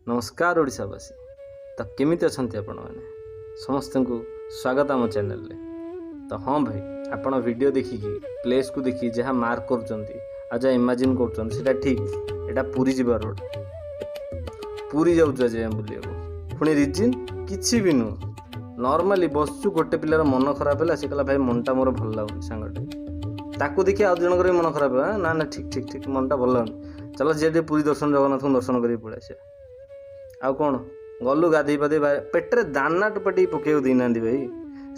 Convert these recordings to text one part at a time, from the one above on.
ନମସ୍କାର ଓଡ଼ିଶାବାସୀ। ତ କେମିତି ଅଛନ୍ତି ଆପଣମାନେ? ସମସ୍ତଙ୍କୁ ସ୍ୱାଗତ ଆମ ଚ୍ୟାନେଲରେ। ତ ହଁ ଭାଇ, ଆପଣ ଭିଡ଼ିଓ ଦେଖିକି, ପ୍ଲେସ୍କୁ ଦେଖିକି ଯାହା ମାର୍କ କରୁଛନ୍ତି ଆଉ ଯାହା ଇମାଜିନ୍ କରୁଛନ୍ତି, ସେଇଟା ଠିକ୍। ଏଇଟା ପୁରୀ ଯିବା ରୋଡ଼। ପୁରୀ ଯାଉଛୁ ଆଜି ଆମେ ବୁଲିବାକୁ। ପୁଣି ରିଜିନ୍ କିଛି ବି ନୁହଁ, ନର୍ମାଲି ବସୁଛୁ, ଗୋଟେ ପିଲାର ମନ ଖରାପ ହେଲା। ସେ କହିଲା, "ଭାଇ, ମନଟା ମୋର ଭଲ ଲାଗୁନି।" ସାଙ୍ଗଟେ, ତାକୁ ଦେଖି ଆଉ ଜଣଙ୍କର ବି ମନ ଖରାପ ହେଲା। ନା ନା, ଠିକ୍ ଠିକ୍ ଠିକ୍, ମନଟା ଭଲ ଲାଗୁନି, ଚାଲ ଯିଏ ଟିକେ ପୁରୀ ଦର୍ଶନ, ଜଗନ୍ନାଥଙ୍କୁ ଦର୍ଶନ କରିକି ପଳେଇ ଆସିବା। ଆଉ କ'ଣ, ଗଲୁ ଗାଧେଇ ପାଧେଇ। ପେଟରେ ଦାନା ଟୋପା ଟିକେ ପକେଇବାକୁ ଦେଇନାହାନ୍ତି ଭାଇ।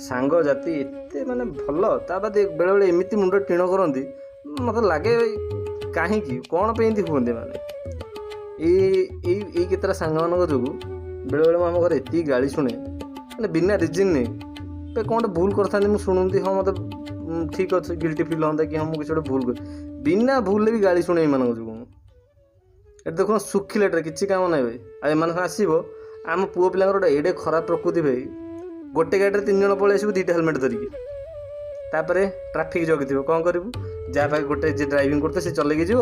ସାଙ୍ଗ ଜାତି ଏତେ ମାନେ ଭଲ, ତା ବାଦେ ବେଳେବେଳେ ଏମିତି ମୁଣ୍ଡ ଟିଣ କରନ୍ତି, ମୋତେ ଲାଗେ ଭାଇ କାହିଁକି, କ'ଣ ପାଇଁ ଏମିତି ହୁଅନ୍ତି? ମାନେ ଏଇ ଏଇ ଏଇ କେତେଟା ସାଙ୍ଗମାନଙ୍କ ଯୋଗୁଁ ବେଳେବେଳେ ମୁଁ ଆମ ଘରେ ଏତିକି ଗାଳି ଶୁଣେ, ମାନେ ବିନା ରିଜିନ୍ରେ। କ'ଣ ଗୋଟେ ଭୁଲ କରିଥାନ୍ତି, ମୁଁ ଶୁଣନ୍ତି, ହଁ ମୋତେ ଠିକ୍ ଅଛି, ଗିଲ୍ଟି ଫିଲ୍ ହୁଅନ୍ତା କି ହଁ, ମୁଁ କିଛି ଗୋଟେ ଭୁଲ କରି। ବିନା ଭୁଲରେ ବି ଗାଳି ଶୁଣେ ଏମାନଙ୍କ ଯୋଗୁଁ ମୁଁ। ଏଠି ଦେଖୁନ, ଶୁଖିଲାଟାରେ କିଛି କାମ ନାହିଁ ଭାଇ। ଆଉ ଏମାନଙ୍କ ଆସିବ, ଆମ ପୁଅ ପିଲାଙ୍କର ଗୋଟେ ଏଡ଼େ ଖରାପ ପ୍ରକୃତି ଭାଇ, ଗୋଟେ ଗାଡ଼ିରେ ତିନି ଜଣ ପଳେଇ ଆସିବୁ ଦୁଇଟା ହେଲମେଟ୍ ଧରିକି। ତାପରେ ଟ୍ରାଫିକ୍ ଜଗିଥିବ, କ'ଣ କରିବୁ? ଯାହା ପାଖେ ଗୋଟେ, ଯିଏ ଡ୍ରାଇଭିଂ କରୁଥିବ ସେ ଚଲେଇକି ଯିବ,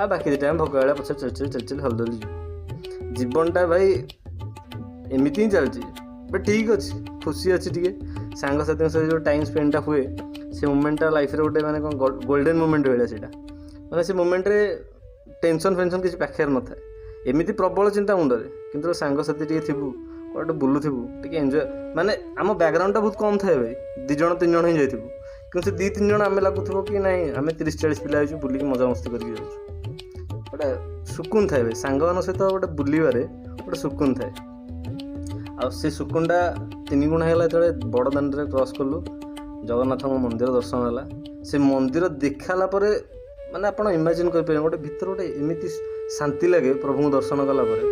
ଆଉ ବାକି ଦୁଇଟା ଆମେ ଭୋକ ବେଳେ ପଛରେ ଚାଲି ଚାଲି ଚାଲି ଚାଲି ହଲି ହଲି ଯିବୁ। ଜୀବନଟା ଭାଇ ଏମିତି ହିଁ ଚାଲିଛି। ବଟ୍ ଠିକ୍ ଅଛି, ଖୁସି ଅଛି ଟିକେ। ସାଙ୍ଗସାଥିଙ୍କ ସହିତ ଯେଉଁ ଟାଇମ୍ ସ୍ପେଣ୍ଡଟା ହୁଏ, ସେ ମୁମେଣ୍ଟଟା ଲାଇଫ୍ରେ ଗୋଟେ ମାନେ କ'ଣ ଗୋଲ୍ଡେନ୍ ମୁମେଣ୍ଟ ଭଳିଆ ସେଇଟା। ମାନେ ସେ ମୁମେଣ୍ଟରେ ଟେନସନ୍ ଫେନସନ୍ କିଛି ପାଖରେ ନଥାଏ। ଏମିତି ପ୍ରବଳ ଚିନ୍ତା ମୁଣ୍ଡରେ, କିନ୍ତୁ ସାଙ୍ଗସାଥି ଟିକେ ଥିବୁ, କୁଆଡ଼େ ବୁଲୁଥିବୁ, ଟିକେ ଏନ୍ଜୟ। ମାନେ ଆମ ବ୍ୟାକଗ୍ରାଉଣ୍ଡଟା ବହୁତ କମ୍ ଥାଏ ଭାଇ, ଦୁଇ ଜଣ ତିନି ଜଣ ହିଁ ଯାଇଥିବୁ, କିନ୍ତୁ ସେ ଦୁଇ ତିନି ଜଣ ଆମେ ଲାଗୁଥିବ କି ନାଇଁ, ଆମେ 30-40 ପିଲା ହେଇଛୁ, ବୁଲିକି ମଜାମସ୍ତି କରିକି ଯାଉଛୁ। ଗୋଟେ ସୁକୁନ ଥାଏ ଭାଇ, ସାଙ୍ଗମାନଙ୍କ ସହିତ ଗୋଟେ ବୁଲିବାରେ ଗୋଟେ ସୁକୁନ ଥାଏ। ଆଉ ସେ ସୁକୁନଟା ତିନି ଗୁଣ ହେଇଗଲା ଯେତେବେଳେ ବଡ଼ ଦାଣ୍ଡରେ କ୍ରସ୍ କଲୁ, ଜଗନ୍ନାଥଙ୍କ ମନ୍ଦିର ଦର୍ଶନ ହେଲା। ସେ ମନ୍ଦିର ଦେଖାଲା ପରେ ମାନେ ଆପଣ ଇମାଜିନ୍ କରିପାରିବେ, ଗୋଟେ ଭିତରେ ଗୋଟେ ଏମିତି ଶାନ୍ତି ଲାଗେ ପ୍ରଭୁଙ୍କୁ ଦର୍ଶନ କଲା ପରେ,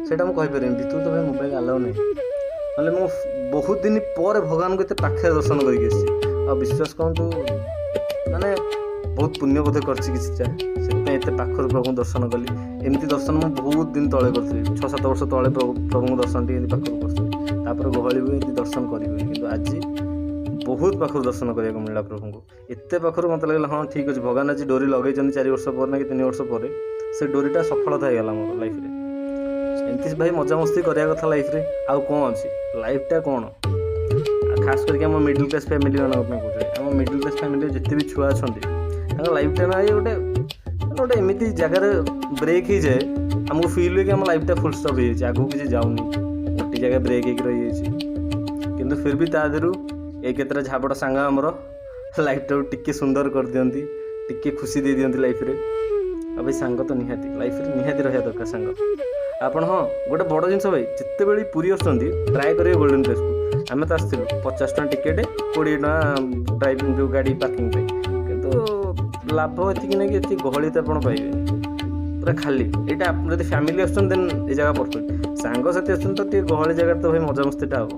ସେଇଟା ମୁଁ କହିପାରିବିନି। ଭିତରୁ ତ ଭାଇ ମୋବାଇଲ ଆଲାଉ ନାହିଁ, ନହେଲେ ମୁଁ ବହୁତ ଦିନ ପରେ ଭଗବାନଙ୍କୁ ଏତେ ପାଖରେ ଦର୍ଶନ କରିକି ଆସିଛି। ଆଉ ବିଶ୍ୱାସ କରନ୍ତୁ, ମାନେ ବହୁତ ପୁଣ୍ୟ ବୋଧେ କରିଛି କିଛିଟା, ସେଥିପାଇଁ ଏତେ ପାଖରୁ ପ୍ରଭୁଙ୍କୁ ଦର୍ଶନ କଲି। ଏମିତି ଦର୍ଶନ ମୁଁ ବହୁତ ଦିନ ତଳେ କରିଥିଲି, 6-7 ବର୍ଷ ତଳେ ପ୍ରଭୁଙ୍କ ଦର୍ଶନ ଟିକେ ଏମିତି ପାଖରୁ କରିଥିଲି। ତାପରେ ଗହଳି ହୁଏ, ଏମିତି ଦର୍ଶନ କରିହୁଏ, କିନ୍ତୁ ଆଜି ବହୁତ ପାଖରୁ ଦର୍ଶନ କରିବାକୁ ମିଳିଲା ପ୍ରଭୁଙ୍କୁ। ଏତେ ପାଖରୁ ମୋତେ ଲାଗିଲା, ହଁ ଠିକ୍ ଅଛି, ଭଗବାନ ଆଜି ଡୋରି ଲଗେଇଛନ୍ତି 4 ବର୍ଷ ପରେ ନା କି 3 ବର୍ଷ ପରେ, ସେ ଡୋରିଟା ସଫଳତା ହେଇଗଲା ମୋର ଲାଇଫରେ। ଏମିତି ଭାଇ ମଜାମସ୍ତି କରିବା କଥା ଲାଇଫରେ, ଆଉ କ'ଣ ଅଛି? ଲାଇଫଟା କ'ଣ? ଆଉ ଖାସ କରିକି ଆମ ମିଡ଼ିଲ୍ କ୍ଲାସ୍ ଫ୍ୟାମିଲି ମାନଙ୍କ ପାଇଁ କହୁଛି। ଆମ ମିଡ଼ିଲ୍ କ୍ଲାସ୍ ଫ୍ୟାମିଲିରେ ଯେତେ ବି ଛୁଆ ଅଛନ୍ତି, ତାଙ୍କ ଲାଇଫଟା ନା ଗୋଟେ ମାନେ ଗୋଟେ ଏମିତି ଜାଗାରେ ବ୍ରେକ୍ ହେଇଯାଏ, ଆମକୁ ଫିଲ୍ ହୁଏ କି ଆମ ଲାଇଫଟା ଫୁଲ୍ ଷ୍ଟପ୍ ହେଇଯାଇଛି, ଆଗକୁ କିଛି ଯାଉନି, ଗୋଟେ ଜାଗାରେ ବ୍ରେକ୍ ହେଇକି ରହିଯାଇଛି। କିନ୍ତୁ ଫିର୍ ବି ତା ଦେହରୁ ଏଇ କେତେଟା ଝାବଡ଼ ସାଙ୍ଗ ଆମର ଲାଇଫଟାକୁ ଟିକେ ସୁନ୍ଦର କରିଦିଅନ୍ତି, ଟିକେ ଖୁସି ଦେଇଦିଅନ୍ତି ଲାଇଫରେ। ଆଉ ଭାଇ, ସାଙ୍ଗ ତ ନିହାତି ଲାଇଫରେ ନିହାତି ରହିବା ଦରକାର ସାଙ୍ଗ। ଆପଣ ହଁ, ଗୋଟେ ବଡ଼ ଜିନିଷ ଭାଇ, ଯେତେବେଳେ ବି ପୁରୀ ଆସୁଛନ୍ତି, ଟ୍ରାଏ କରିବେ ଗୋଲ୍ଡେନ୍ ପ୍ଲେସ୍କୁ। ଆମେ ତ ଆସିଥିଲୁ, 50 ଟଙ୍କା ଟିକେଟ୍, 20 ଟଙ୍କା ଡ୍ରାଇଭିଂ ଯେଉଁ ଗାଡ଼ି ପାର୍କିଂ ପାଇଁ। କିନ୍ତୁ ଲାଭ ଏତିକି ନାହିଁ କି ଏତିକି ଗହଳି ତ ଆପଣ ପାଇବେନି, ପୁରା ଖାଲି ଏଇଟା। ଆପଣ ଯଦି ଫ୍ୟାମିଲି ଆସୁଛନ୍ତି, ଦେନ୍ ଏ ଜାଗା ପରଫେକ୍ଟ। ସାଙ୍ଗସାଥି ଆସୁଛନ୍ତି ତ ଟିକେ ଗହଳି ଜାଗାରେ ତ ଭାଇ ମଜାମସ୍ତିଟା ହେବ।